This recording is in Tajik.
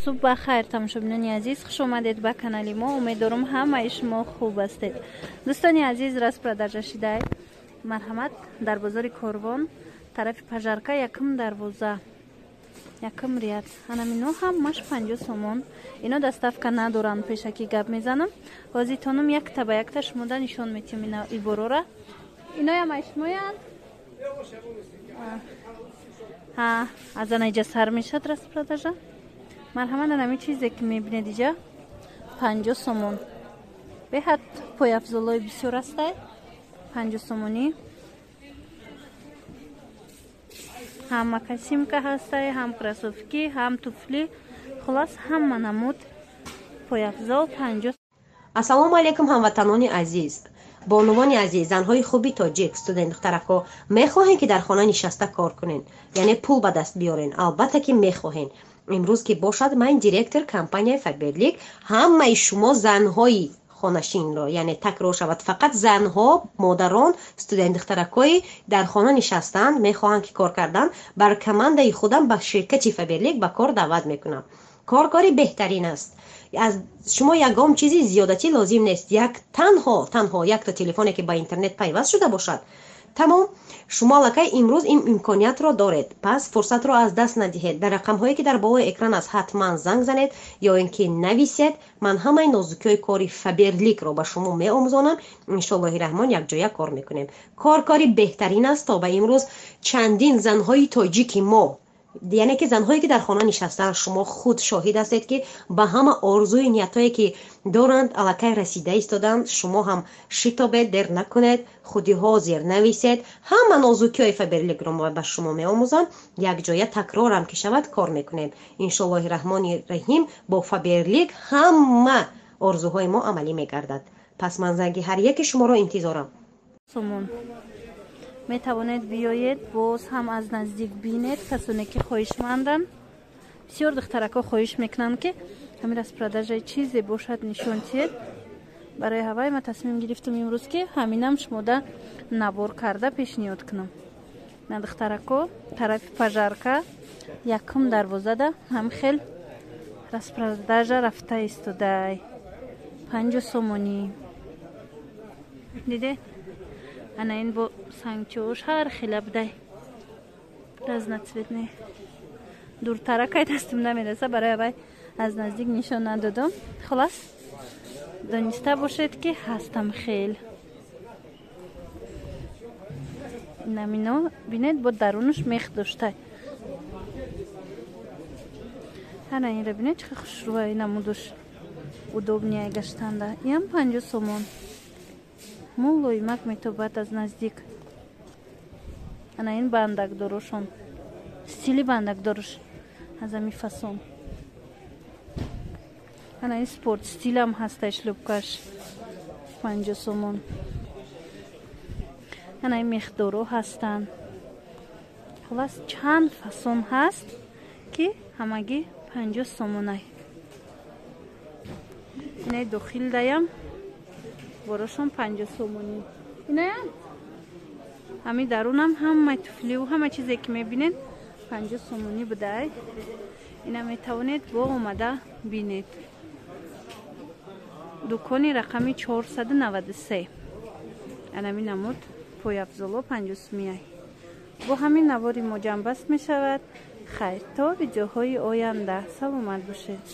Субҳ ба хайр, тамошобинони азиз, хуш омадед ба канали мо. Умеддорум, ҳамаи шумо хуб ҳастед. Дӯстони азиз, распродажа шидай. Марҳамат, дар бозори Корвон, тарафи Пожарка, якум дарвоза, якум ряд. Анамино ҳамаш 50 сомон. Ино доставка надоранд, пешакӣ гап мезанам. Ҳозитонум якта ба якта шумода нишон метиҳам ина иборора. Иноям ай шумоянд? Ҳа, аз ана иҷа сар мешад распродажа. Марҳамат, анами чизе ки мебинед иҷа 50 сомон. Беҳад пойафзолҳои бисёр ҳастай, 50 сомонӣ. Ҳам макасимка ҳастай, ҳам кроссовки, ҳам туфли, хулас, ҳама намуд пойафзол 50. Ассалому алайкум, ҳамватанони азиз, бонувони азиз, занҳои хуби тоҷик, студент духтарако. Мехоҳем, ки дар хона нишаста кор кунен, яъне пул ба даст биёрен? Албатта, ки мехоҳем. Имрӯз ки бошад, ман директор компанияи Фаберлик ҳамаи шумо занҳои хонашинро, яъне такрор шавад, фақат занҳо, модарон, студент духтаракҳои дар хона нишастанд, мехоҳанд, ки кор кардан, бар командаи худам, ба ширкати Фаберлик ба кор даъват мекунам. Кор кори беҳтарин аст. Аз шумо ягон чизи зиёдатӣ лозим нест. Як танҳо, танҳо якто телефоне, ки ба интернет пайваст шуда бошад, тамом. Шумо аллакай имрӯз ин имкониятро доред, пас фурсатро аз даст надиҳед. Дар рақамҳое, ки дар болои экран аст, ҳатман занг занед ё ин ки нависед. Ман ҳамаи нозукиҳои кори Фаберликро ба шумо меомӯзонам. Иншоаллоҳи раҳмон, якҷоя кор мекунем. Кор кори беҳтарин аст. То ба имрӯз чандин занҳои тоҷики мо, яъне ки занҳое, ки дар хона нишастаанд, шумо худ шоҳид ҳастед, ки ба ҳама орзуи ниятҳое, ки доранд, аллакай расида истоданд. Шумо ҳам шитобед, дер накунед, худи ҳозир нависед. Ҳама нозукиҳои Фаберликро ба шумо меомӯзам. Якҷоя, такрорам ки шавад, кор мекунем. Иншоаллоҳи раҳмони раҳим, бо Фаберлик ҳама орзуҳои мо амалӣ мегардад. Пас ман занги ҳар яки шуморо интизорам. Сомон. Метавонед биёед, боз ҳам аз наздик бинед, касоне ки хоҳишманданд. Бисёр духтаракҳо хоҳиш мекунанд, ки ҳамин распродажаи чизе бошад, нишон тиҳед. Барои ҳавай ман тасмим гирифтам имрӯз, ки ҳаминам шумода навор карда пешниҳод кунам. На, духтарако, тарафи Пожарка, якум дарвозада ҳам хел распродажа рафта истодай. 50 сомонӣ диде. Ана ин бо сангчош ҳар хела будай, разноцветный. Дуртаракай дастим намереса, барои авай аз наздик нишон надодам. Хулас, дониста бошед, ки ҳастам хел. Намино бинед, бо дарунаш мех доштай. Ана инра бинед, чӣ хушрӯай, намудуш удобный гаштанда. Иам 50 сомон, мулоимак метобад аз наздик. Ана ин бандакдорошон, стили бандакдорош аз ами фасон. Ана ин спорт стилам ҳастай, шлёпкаш 50 сомон. Ана ин мехдоро ҳастанд. Хулас, чанд фасон ҳаст, ки ҳамагӣ 50 сомонай. Инаи дохил даям борошон 50 сомонӣ. Инаям ҳами дарунам ҳамаи туфливу ҳама чизе, ки мебинед, 50 сомонӣ будай. Ина метавонед бо омада бинед. Дукони рақами 493. Анами намуд пойафзоло 50 сумияй. Бо ҳамин навори мо ҷамъбаст мешавад. Хайр, то видеоҳои оянда, саломат бошед.